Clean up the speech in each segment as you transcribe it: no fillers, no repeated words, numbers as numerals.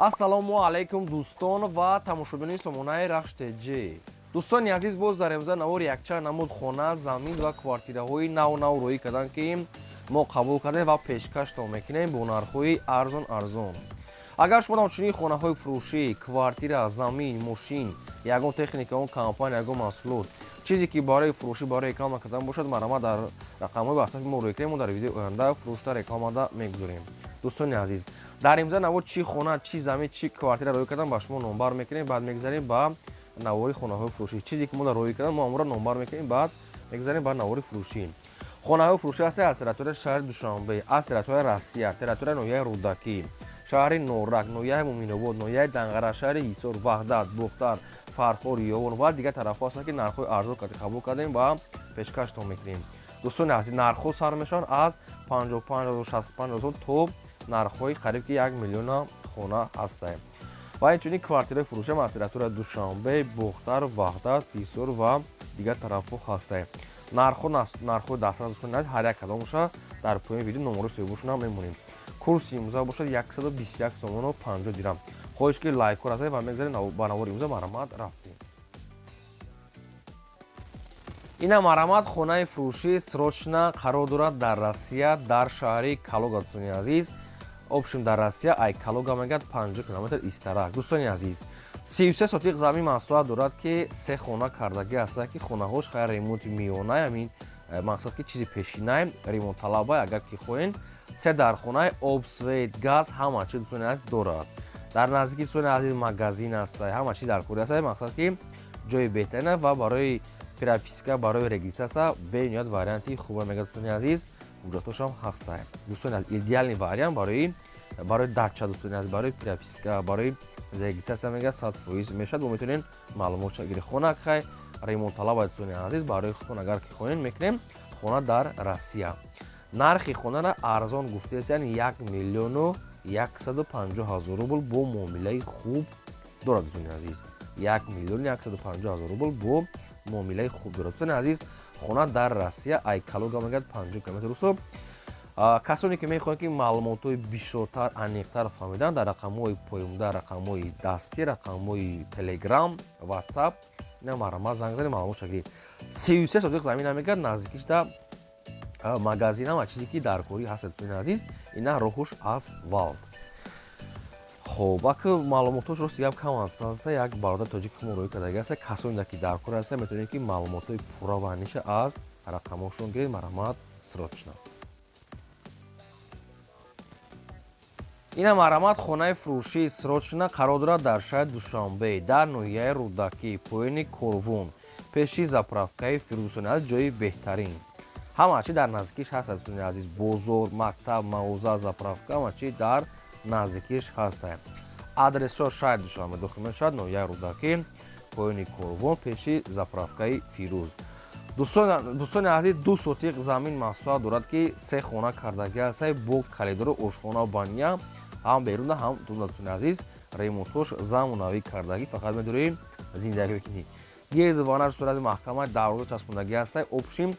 Ассалому алайкум дӯстон ва тамошобинони сомонаи Рахш ТЖ. Дӯстони азиз, боз дар имрӯза навори якчанд намуд хона, замин ва квартираҳои нав-нав рӯӣ карданд, ки мо қабул кардем ва пешкаштон мекунем бо нархҳои арзон-арзон. Агар шумо ҳамчунин хонаҳои фурӯшӣ, квартира, замин, мошин, ягон техника, он компания, ягон маҳсулот, чизе ки барои фурӯшӣ, барои реклама кардан бошад, марҳамат дар рақамҳои ватсапи мо рӯй кунем, мо дар видеои оянда фурӯшта рекламада мегузорем. Дӯстони азиз, дар имза навор чӣ хона, чӣ замин, чӣ квартира рӯй кардан ба шумо номбар мекунем, баъд мегузарем ба навори хонаҳои фурӯшӣ. Чизе ки мо дар рӯй кардан, мо амро номбар мекунем, баъд мегузарем ба навори фурӯшӣ. Хонаҳои фурӯшӣ ҳастанд аз территорияи шаҳри Душанбе, аз территорияи Россия, территорияи ноҳияи Рӯдакӣ, шаҳри Норак, ноҳияи Муминобод, ноҳияи Данғара, шаҳри Ҳисор, Ваҳдат, Бохтар, Фархор, Ёвон ва дигар тарафҳо ҳастанд, ки нархҳои арзон қабул кардем ва пешкаштон мекунем. Дӯстони азиз, нархҳо сар мешаванд аз 55 65 ҳазор то нархҳои қариб ки 1 миллиона хона ҳастанд. Ва инчунин квартираи фурӯшам аз территорияи Душанбе, Бохтар, Ваҳдат, Ҳисор ва дигар тарафҳо ҳастанд. Нархҳо нархҳои дастрас, дӯстони азиз, ҳар як кадомаша дар поёни видео номарои соҳибошона мемонем. Курси имрӯза бошад 121 сомону 50 дирам. Хоҳиш ки лайкҳо расонед ва мегзарем ба навори имрӯза. Марҳамат, рафтем. Ина марҳамат, хонаи фурӯшӣ срочно қарор дорад дар Россия, дар шаҳри Калуга. Дӯстони азиз, общем дар Россия ай Калуга мегӯяд 50 километр истарак. Дӯстони азиз, 33 сотиқ замин масоҳат дорад, ки се хона кардагӣ ҳастанд, ки хонаҳош хайр ремонти миёнай, ҳамин мақсад ки чизи пешинай, ремонтталабай. Агар ки хоҳед, се дархонаи об, свет, газ ҳама чи, дӯстони азиз, дорад. Дар наздики, дӯстони азиз, магазин аст, ҳама чи дар кори аст, мақсад ки ҷои беҳтарин ва барои прописка, барои регистрация бениҳоят варианти хуба мегӯяд. Дӯстони азиз, ҳуҷҷатҳошам ҳастанд. Дӯстони азиз, идеальный вариант барои дача, дӯстони азиз, барои прописка, барои регистрация мегӯяд 100% мешавад. Мо метавонем маълумотша гирем. Хона хай ремонтталаба, дӯстони азиз, барои худтон агар ки хоҳем мекунем. Хона дар Россия, нархи хонара арзон гуфтааст, яъне 1 миллиону 150 ҳазор рубл бо муомилаи хуб дорад. Дӯстони азиз, 1 миллиону 150 ҳазор рубл бо муомилаи хуб дорад. Дӯстони азиз, хона дар Россия, ай Калуга мегӯяд 50 километр русо. Касоне ки мехоҳанд ки маълумотҳои бисёртар, аниқтар фаҳмидан, дар рақамҳои поёнда, рақамҳои дастӣ, рақамҳои Телеграм, Ватсап, ина марҳамат занг занед, маълумотша гиред. 33 сотиқ замина мегӯяд, наздикишда магазин ва чизе ки дар корӣ ҳаст. Дӯстони азиз, ина роҳуш асфалт. Хоб, ака маълумотҳош рости гап кам аст. Як бародар тоҷики мо рӯй кардаги аст. Касоне ки дар кор ҳастанд, метавонед ки маълумотҳои пурра ва аниша аз рақамҳошон гиред. Марҳамат, срочно. Ина марҳамат, хонаи фурӯшии срочно қарор дорад дар шаҳри Душанбе, дар ноҳияи Рӯдакӣ, поёни Корвон, пеши заправкаи Фирӯз. Дӯстони азиз, ҷои беҳтарин, ҳама чи дар наздикиш ҳаст. Дӯстони азиз, бозор, мактаб, мағоза, заправка, ҳама чи дар наздикиш ҳаст. Адресҳо: шаҳри Душанбе дохил мешавад, ноҳияи Рӯдакӣ, поёни Корвон, пеши заправкаи Фирӯз. Дӯстони азиз, 2 сотиқ замин масоҳат дорад, ки се хона кардагӣ ҳаст бо калидору ошхона, баня, ҳам беруна, ҳам дуна. Дӯстони азиз, ремонтҳош замонавӣ кардагӣ, фақат медорем зиндагӣ мекунӣ. Гирду ванаш сурати маҳкамаи дарвоза часпондагӣ ҳаст. Общем,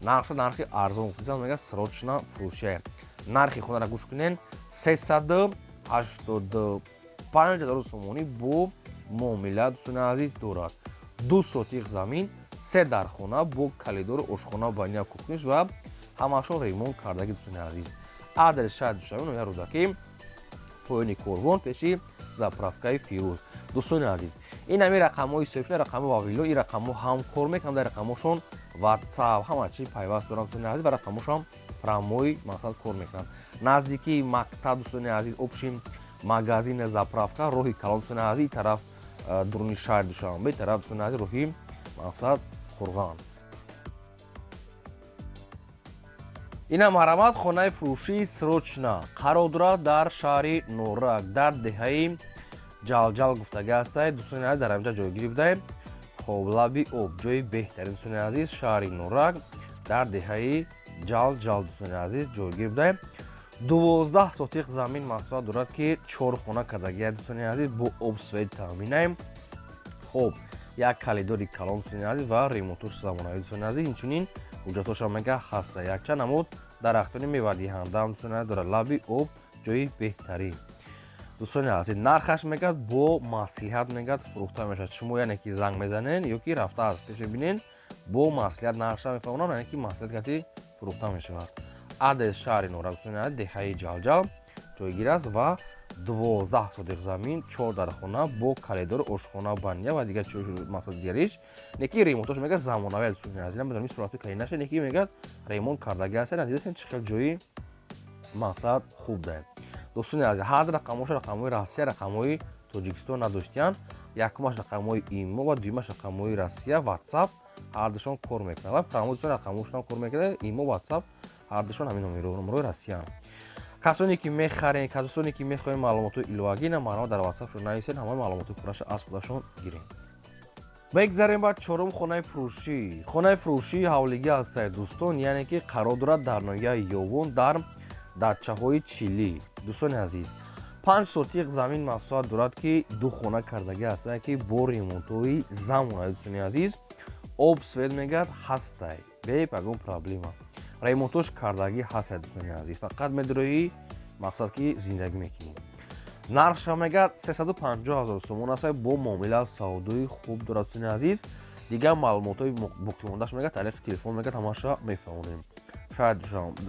нархша нархи арзон гуфтан мегӯяд, срочно фурӯшия. Нархи хонара гӯш кунен: 385 ҳазор сомонӣ бо муомила, дӯстони азиз, дорад. 2 сотиқ замин, се дархона бо калидору ошхона, баня, кухниш ва ҳамаашон ремонт кардагӣ. Дӯстони азиз, адрес: шаҳри Душанбе, ноҳияи Рӯдакӣ, поёни Корвон, пеши заправкаи Фирӯз. Дӯстони азиз, ин ҳамин рақамҳои ҳисобшуда, рақамҳои вавило, ин рақамҳо ҳам кор мекунанд, дар рақамҳошон ватсап ҳама чи пайваст доранд. Дӯстони азиз, ва рақамҳошам прямой мақсад кор мекунанд. Наздикии мактаб, дӯстони азиз, общем магазин, заправка, роҳи калон. Дӯстони азиз, ин тараф дуруни шаҳри Душанбе, ин тараф, дӯстони азиз, роҳи мақсад Қурғон. Ина марҳамат, хонаи фурӯшии срочно қарор дорад дар шаҳри Норак, дар деҳаи Ҷалҷал гуфтагӣ ҳастад. Дӯстони азиз, дар ҳаминҷа ҷойгирӣ будаем. Хоб, лаби об, ҷои беҳтарин. Дӯстони азиз, шаҳри Норак, дар деҳаи Ҷалҷал, дӯстони азиз, ҷойгир будаем. 12 сотиқ замин масоҳат дорад, ки 4 хона кардагӣ. Дӯстони азиз, бо об, свет таъминаем. Хоб, як калидори калон, дӯстони азиз, ва ремонтош замонавӣ. Дӯстони азиз, инчунин ҳуҷҷатҳошам мега ҳаста. Якчанд намуд дарахтони мевадиҳанда, дӯстони азиз, дорад. Лаби об, ҷои беҳтарин. Дӯстони азиз, нархаш мегӯяд бо маслиҳат мегӯяд фурӯхта мешавад. Шумо яъне ки занг мезанен ё ки рафта аз пеш мебинен, бо маслиҳат нархша мефаҳмонам, яъне ки маслиҳат кати фурӯхта мешавад. Адрес шаҳри Норак, дӯстони азиз, деҳаи Ҷалҷал ҷойгир аст ва 12 сотих замин, 4 дархона бо коридор, ошхона, баня ва дигар мақсад дигариш. Неки ремонтош мегӯяд замонавӣ, дӯстони азиз, намедонам ин сурати калин наша, неки мегӯяд ремонт кардаги аст. Дидасен чӣ хел ҷои мақсад хуб даем. Дӯстони азиз, ҳар рақамоша рақамҳои Россия, рақамҳои Тоҷикистон надоштиянд. Якумаш рақамҳои ИМО ва дуюмаш рақамҳои Россия, WhatsApp ҳардушон кор мекунад ва прямо дӯстон рақамҳошонам кор мекунад, ИМО, WhatsApp ҳардушон ҳамин номерҳои Россияанд. Касоне ки мехарен, касоне ки мехоҳем маълумотҳои иловагӣ, на маълумот дар WhatsApp-шон нависед, ҳамаи маълумотҳои пурраша аз худашон гирем. Бигзарем ба чорум хонаи фурӯшӣ. Хонаи фурӯшии ҳавлигӣ ҳастае, дӯстон, яъне ки қарор дорад дар ноҳияи Ёвон, дар дачаҳои Чилӣ. Дӯстони азиз, 5 сотиқ замин масоҳат дорад, ки ду хона кардагӣ ҳастае, ки бо ремонтҳои замона. Дӯстони азиз, об свет мегӯяд ҳастай, бе ягон проблема. Ремонтош кардагӣ ҳастай, дӯстони азиз, фақат медроӣ мақсад ки зиндагӣ мекунӣ. Нархша мегӯяд 350 000 сомон аст, бо муомила савдои хуб дорад, дӯстони азиз. Дигар маълумотҳои боқимондааш мегӯяд тариқи телефон мегӯяд ҳамаша мефаҳмонем.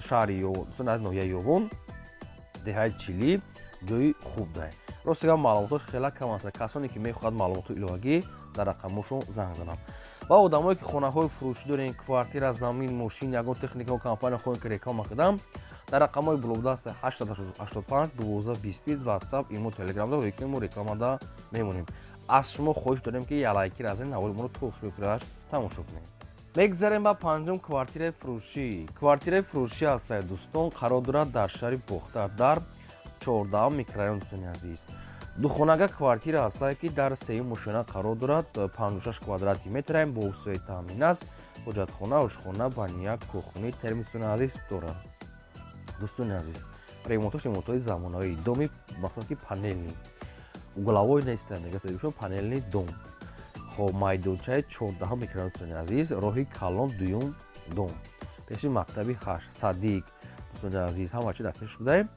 Шаҳри ноҳияи Ёвон, деҳаи Чилӣ, ҷои хуб даҳем. Рости гап, маълумотҳош хеле кам аст. Касоне ки мехоҳад маълумотҳои иловагӣ, дар рақамҳошон занг зананд. Ва одамое ки хонаҳои фурӯшӣ дорен, квартира, замин, мошин, ягон техникао компания хоҳем ки реклама кардам, дар рақамҳои блокдаст 885 12 25 WhatsApp, ИМО, Telegram да мо рекламада мемонем. Аз шумо хоҳиш дорем, ки як лайки разани, навори моро то охираш тамошо кунем. Мегзарем ба панҷум квартираи фурӯшӣ. Квартираи фурӯшӣ ҳастае, дӯстон, қарор дорад дар шаҳри Бохтар, дар 14 микрорайон. Дӯстони азиз, духонага квартира ҳастае, ки дар сеюм ошёна қарор дорад, 56 квадрати метраем, бо усои таъмин аст, ҳоҷатхона, ошхона, баня, кухни, термос, дӯстони азиз, дорад. Дӯстони азиз, ремонтош ремонтҳои замонавӣ, доми мақсад ки панельный, угловой неста, мегӯяд панельный дом. Хоб, майдончаи 14 микрорайон, дӯстони азиз, роҳи калон, дуюм дом, пеши мактаби 8, садик, дӯстони азиз, ҳама чи дар пеш будаем.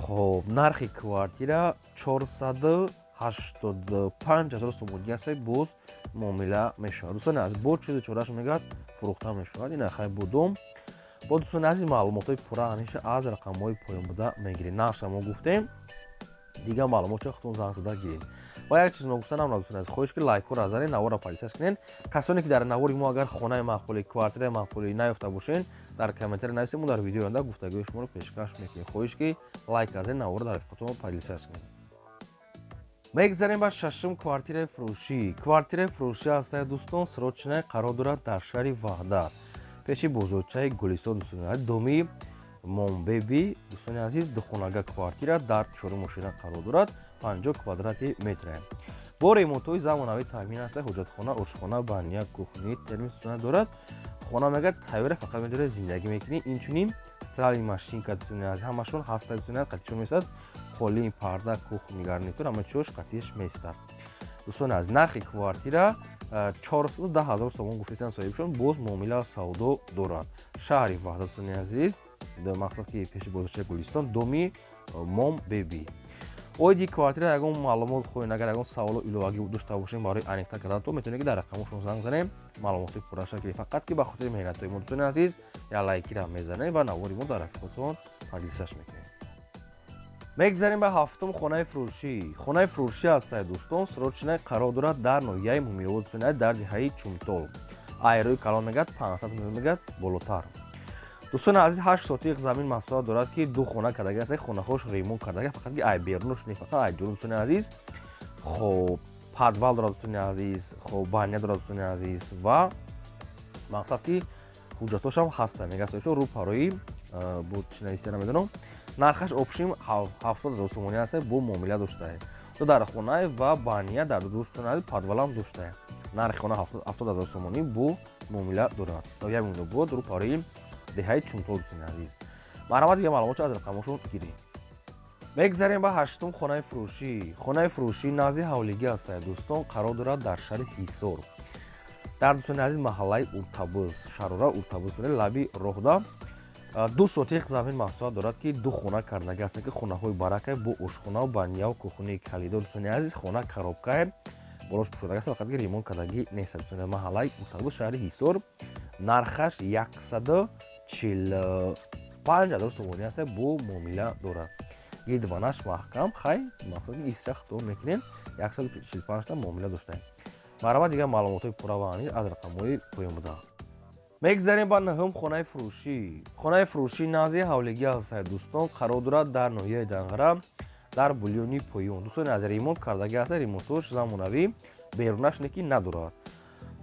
Хоб, нархи квартира 485 000 сомонӣ аст, боз муомила мешавад. Дӯстони азиз, бо чизи чораш мегӯяд фурӯхта мешавад. Ин хай бо дом. Бо дӯстони азиз, маълумотҳои пурра ҳамеша аз рақамҳои поён буда мегиред. Нархша мо гуфтем, дигар маълумотча худтон занг зада гиред. Ва як чиз ногуфта намонад, дӯстони азиз, хоҳиш ки лайкҳоро занед, наворро поделиться кунед. Касоне ки дар навори мо агар хонаи маъқулӣ, квартираи маъқулӣ наёфта бошед, дар комментария нависед, мо дар видеои оянда гуфтагӯи шуморо пешкаш мекунем. Хоҳиш ки лайк занед, наворро дар рафиқотон поделиться кунед. Мегзарем ба шашум квартираи фурӯшӣ. Квартираи фурӯшӣ ҳастае, дӯстон, срочная, қарор дорад дар шаҳри Ваҳдат, пеши бозорчаи Гулистон, дӯстони азиз, доми Момбеби. Дӯстони азиз, духонага квартира дар чорум ошёна қарор дорад, 50 квадрати метре, бо ремонтҳои замонавӣ таъмин аст, ҳоҷатхона, ошхона, баня, кухни, термос дорад. Хона мегӯяд тайёра, фақат медоред зиндагӣ мекунӣ. Инчунин стиральный машинка, дӯстони азиз, ҳамашон ҳаста, дӯстони азиз, қатишон месад, қолин, парда, кухни гарнитур, ҳама чиҳош қатиш месад. Дӯстони азиз, нархи квартира 410 000 сомон гуфтан соҳибшон, боз муомила савдо дорад. Шаҳри Ваҳдат, дӯстони азиз, мақсад ки пеши бозорчаи Гулистон, доми Мом Беби. Оиди квартира ягон маълумот хоҳед, агар ягон саволу иловагӣ дошта бошем барои аниқтар кардан, то метавонед ки дар рақамошон занг занем, маълумоти пурраша гирем. Фақат ки ба хотири меҳнатҳои мо, дӯстони азиз, як лайкира мезанем ва навори мо дар рафиқотон поделиться мекунем. Мегзарем ба ҳафтум хонаи фурӯшӣ. Хонаи фурӯшӣ ҳастае, дӯстон, срочная, қарор дорад дар ноҳияи Мумиёбод, дӯстони, дар деҳаи Чумтол, айрӯи калон мегӯяд 500 метр мегӯяд болотар. Дӯстони азиз, 8 сотиқ замин масоҳат дорад, ки ду хона кардаги аст, хонаҳош ремонт кардаги, фақат ки ай берунаш не, фақат ай дурун, дӯстони азиз. Хоб, подвал дорад, дӯстони азиз, хоб, баня дорад, дӯстони азиз, ва мақсад ки ҳуҷҷатҳошам ҳаста, мегӯяд соҳибшон рӯ парои бо чи нависта намедонам. Нархаш общим 70 000 сомонӣ аст, бо муомила доштае. Ду дар хона ва баня дар дӯстони азиз, подвалам доштае. Нархи хона 70 000 сомонӣ, бо муомила дорад. Ноҳияи Муминобод, рӯ парои деҳаи Чумтол. Дӯстони азиз, марҳамат, дигар маълумотчо аз рақамҳошон гирем. Мегзарем ба ҳаштум хонаи фурӯшӣ. Хонаи фурӯшӣ назди ҳавлигӣ ҳастае, дӯстон, қарор дорад дар шаҳри Ҳисор, дар, дӯстони азиз, маҳаллаи Уртабуз, шарора Уртабуз, лаби роҳда. 2 сотих замин масоҳат дорад, ки 2 хона кардаги ҳастанд, ки хонаҳои баракай бо ошхонаву баняу кухни калидор. Дӯстони азиз, хона коробкае, болош пӯшодаги аст, фақат ки ремонт кардагӣ нест. Дӯстони, маҳаллаи Гуфтабуд, шаҳри Ҳисор, нархаш 145 ҳазор сомонӣ аст, бо муомила дорад. Гидванаш маҳкам, хай мақсад ки исша хитоб мекунем, 145 та муомила доштаем. Марҳамат, дигар маълумотҳои пурра ва аниқ аз рақамҳои поён буда. Мегзарем ба нӯҳум хонаи фурӯшӣ. Хонаи фурӯшӣ назди ҳавлигӣ ҳастад, дӯстон, қарор дорад дар ноҳияи Данғара, дар Булёни Поён. Дӯстони азиз, ремонт кардагӣ аст, ремонтош замонавӣ, берунаш неки надорад.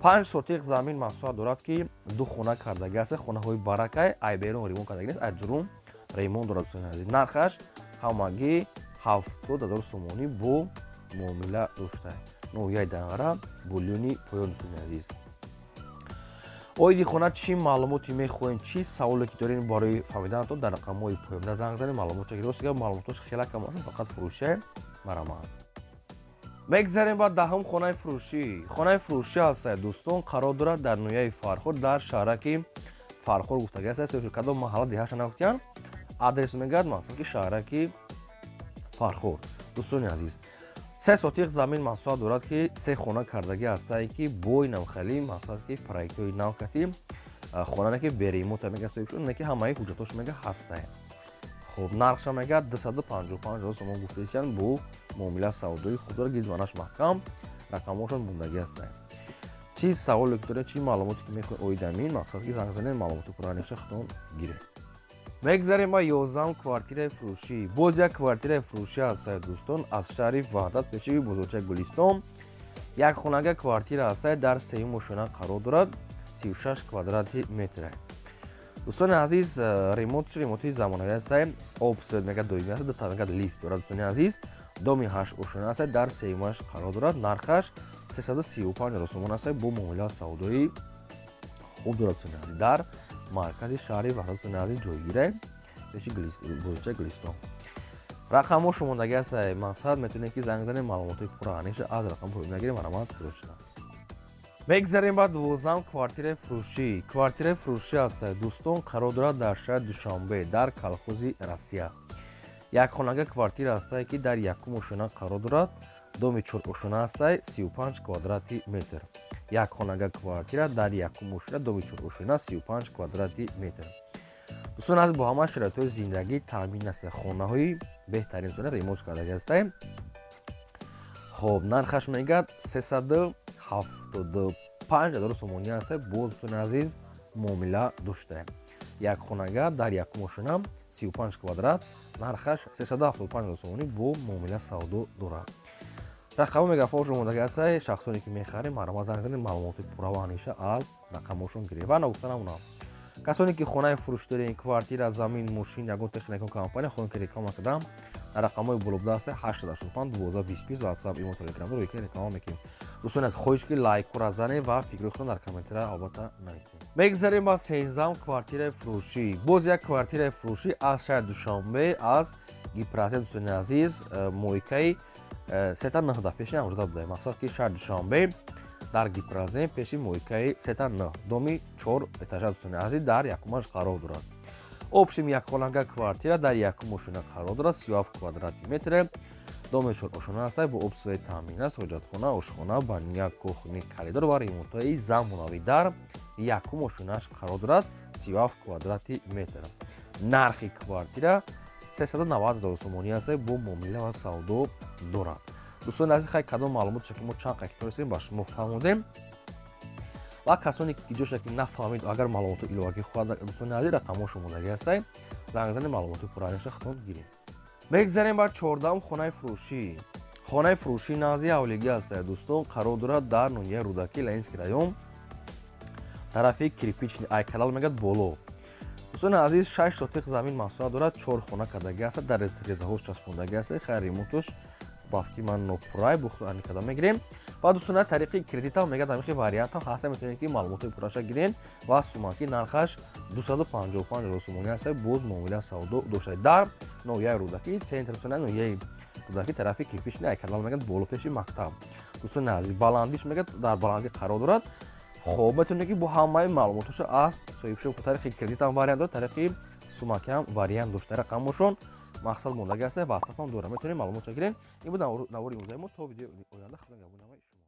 5 сотих замин масоҳат дорад, ки 2 хона кардагӣ аст, хонаҳои баракай, ай берун ремонт кардагӣ нест, ай ҷурум ремонт дорад. Дӯстони азиз, нархаш ҳамагӣ 70 ҳазор сомонӣ бо муомила дошта. Ноҳияи Данғара, Булёни Поён. Дӯстони азиз, оиди хона чӣ маълумоте мехоҳем, чӣ саволе ки дорем, барои фаҳмиданатон дар рақамҳои поёнда занг занед, маълумотша гиред. Рост гап, маълумотош хеле кам аст, фақат фурӯше. Марҳамат, мегзарем ба даҳум хонаи фурӯшӣ. Хонаи фурӯшӣ ҳастад, дӯстон, қарор дорад дар ноҳияи Фархор, дар шаҳраки Фархор гуфтагӣ аст. Кадом маҳалла, деҳаша нагуфтиян, адрес мегӯяд, мақсад ки шаҳраки Фархор. Дӯстони азиз, 3 сотих замин масоҳат дорад, ки 3 хона кардагӣ ҳастае, ки бой навхали, мақсад ки проектҳои нав кати хонане, ки беремота мега соҳиб не, ки ҳамаи ҳуҷҷатош мега ҳастае. Хуб, нархша мега 255 ҳазор сомон гуфтаисиян, бо муомила савдои хуб дорад, гидванаш маҳкам, рақамҳошон мондагӣ ҳастае. Чӣ саволе ки доред, чӣ маълумоте ки мехоҳед оиди амин, мақсад ки занг занед, маълумоти пурра аниқша худтон гиред. Мегзарем ба 11-ум квартираи фурӯшӣ. Боз як квартираи фурӯшӣ ҳастад, дӯстон, аз шаҳри Ваҳдат, пеши бозорчаи Гулистон. Як хонага квартира ҳастад, дар сеюм ошёна қарор дорад, 36 квадрати метр. Дӯстони азиз, ремонтш ремонти замонавӣ ҳастад, об свет мега доимӣ аст, дута мега лифт дорад. Дӯстони азиз, доми ҳашт ошёна ҳастад, дар сеюмаш қарор дорад, нархаш 335 ҳазор сомон ҳастад, бо муомила савдои хуб дорад. Дӯстони азиз, дар маркази шаҳри Ваҳдат, дӯстони азиз, ҷойгира, пеши бозорчаи Гулистон. Рақамҳо шумондагӣ аст, мақсад метавонед ки занг занед, маълумотҳои пурра аниқша аз рақам поён нагирем. Марҳамат, срочно. Мегзарем ба 12-ум квартираи фурӯшӣ. Квартираи фурӯшӣ ҳастад, дӯстон, қарор дорад дар шаҳри Душанбе, дар колхози Россия. Як хонага квартира ҳастае, ки дар якум ошёна қарор дорад, доми чор ошёна ҳастае, 35 квадрати метр. Як хонага квартира дар якум ошёна, доми чор ошёна, 35 квадрати метр. Дӯстон азиз, бо ҳама шароитҳои зиндагӣ таъмин аст, хонаҳои беҳтарин зона, ремонт кардагӣ ҳастае. Хоб, нархаш мегӯяд 375 ҳазор сомонӣ аст, боз, дӯстони азиз, муомила доштаем. Як хонага дар якум ошёна, 35 квадрат, нархаш 375 ҳазор сомонӣ, бо муомила савдо дорад. Рақамҳо мегафоншон омодагӣ ҳастае. Шахсоне ки мехарем, марҳамат, занг занед, маълумоти пурра ва аниқша аз рақамҳошон гиред. Ва нагуфта намонам, касоне ки хонаи фурӯш дорем, квартира, замин, мошин, ягон техника, компания хоҳем ки реклама кардам, дар рақамҳои болобуда ҳаста: 885 12 25, WhatsApp, имо, Telegram рӯи ки реклама мекунем. Дӯстони азиз, хоҳиш ки лайкура занед ва фикри худтон дар комментария албатта нависед. Мегзарем ба 13-ум квартираи фурӯшӣ. Боз як квартираи фурӯшӣ аз шаҳри Душанбе, аз Гипросвет. Дӯстони азиз, мойкаи сета нӯҳда пеши амруда буда, мақсад ки шаҳри Душанбе, дар Гипрозем, пеши мойкаи сета нӯҳ, доми чор этажа. Дӯстони азиз, дар якумаш қарор дорад. Общем, як хонага квартира дар якум ошёна қарор дорад, 37 квадрати метре, доми чор ошёна аст, бо об свет таъмин аст, ҳоҷатхона, ошхона, баня, кухни, коридор ва ремонтҳои замонавӣ. Дар якум ошёнааш қарор дорад, 37 квадрати метр. Нархи квартира 390 ҳазор сомонӣ аст, бо муомила ва савдо дорад. Дӯстони азиз, хай, кадом маълумотше ки мо чанд қайд ки ба шумо фаҳмодем ва касоне ки ҷоша ки нафаҳмид, агар маълумоти иловагӣ хоҳад, дӯстони азиз, рақамҳо шумондагӣ ҳастай, занг занед, маълумоти пурра худтон гиред. Мегзарем ба 14-ум хонаи фурӯшӣ. Хонаи фурӯшӣ назди ҳавлигӣ ҳастад, дӯстон, қарор дорад дар ноҳияи Рӯдакӣ, Ленинский район, тарафи Кирпичный, айкалал мегӯяд боло. Дӯстони азиз, 6 сотих замин масоҳат дорад, чор хона кардагӣ аст, дар резаҳош часпондагӣ аст. Хайр, ремонтош бафки ман нопуррай бухтани карда мегирем. Ва дӯстона, тариқи кредитам мегӯяд, ҳамихи вариантам ҳаста, метавонед ки маълумотҳои пурраша гирен. Ва сумаки нархаш 255 ҳазор сомонӣ аст, боз муомила савдо дошта. Дар ноҳияи Рӯдакӣ, центр ноҳияи Рӯдакӣ, тарафи Кирпичный, айкалал мегӯяд боло, пеши мактаб. Дӯстони азиз, баландиш мегӯяд дар баландӣ қарор дорад. Хоб, метавонед ки бо ҳамаи маълумотҳоша аз соҳибшо тариқи кредитам вариант дорад, тариқи Сумакам вариант дошта, рақамошон мақсад мондаги аст, ватсапам дора, метавонед маълумот гирен. Ин буд навори имрӯзаи мо. То видеои оянда, худо нигаҳбони шумо.